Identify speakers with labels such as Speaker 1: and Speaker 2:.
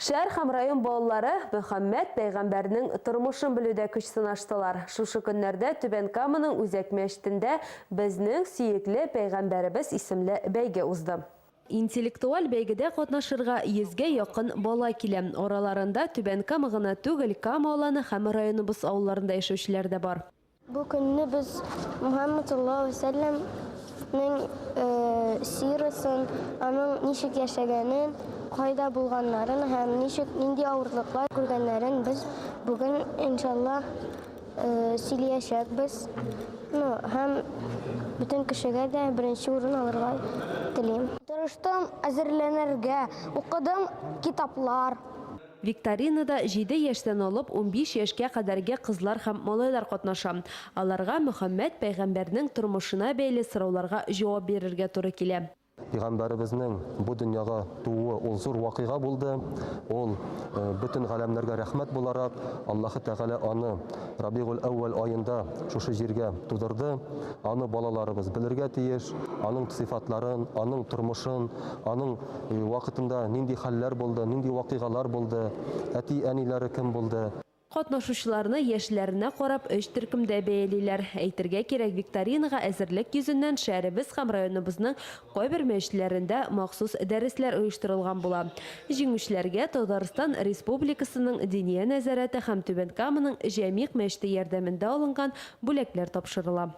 Speaker 1: Шәһәр һәм район балалары Мөхәммәд пәйгамбәрнең тормышын белүдә көч сынаштылар. Шушы көннәрдә Түбән Каманың үзәк мәчетендә Безнең сөекле пәйгамбәребез исемле бәйге узды. Интеллектуаль бәйгедә катнашырга йөзгә якын бала килә. Араларында Түбән Кама гына түгел, Кама Аланы һәм районыбыз авылларында яшәүчеләр дә бар.
Speaker 2: Бу көнне без Мөхәммәд саллаллаһу галәйһи вәсәлләмнең сирасын, аның ничек яшәгәнен, кайда булганнарын һәм ничек нинди авырлыклар күргәннәрен без бүген, иншаллаһ, сөйлиячәкбез. Ну, һәм бөтен кешегә дә беренче урын алырга телим. Тырыштым әзерләнергә, укыдым китаплар.
Speaker 1: Викторинада җиде яшьтән алып 15 яшькә кадәрге кызлар һәм малайлар катнаша. Аларга Мөхәммәд пәйгамбәрнең тормышына бәйле сорауларга җавап бирергә туры килә.
Speaker 3: Пәйгамбәребезнең бу дөньяга тууы ул зур вакыйга булды. Ул бөтен галәмнәргә рәхмәт буларак, Аллаһы Тәгалә аны Рабигуль-әүвәл аенда шушы җиргә тудырды. Аны балаларыбыз белергә тиеш, аның сыйфатларын, аның тормышын, аның Вакытында нинди хәлләр булды, нинди вакыйгалар булды, әти-әниләре кем булды.
Speaker 1: Катнашучыларны яшьләренә карап өч төркемдә бәялиләр. Әйтергә кирәк, викторинага әзерлек йөзеннән шәһәребез һәм районыбызның кайбер мәчетләрендә махсус дәресләр оештырылган була. Җиңүчеләргә Татарстан Республикасының Диния нәзарәте һәм Түбән Каманың Җәмигъ мәчете ярдәмендә алынган бүләкләр тапшырыла.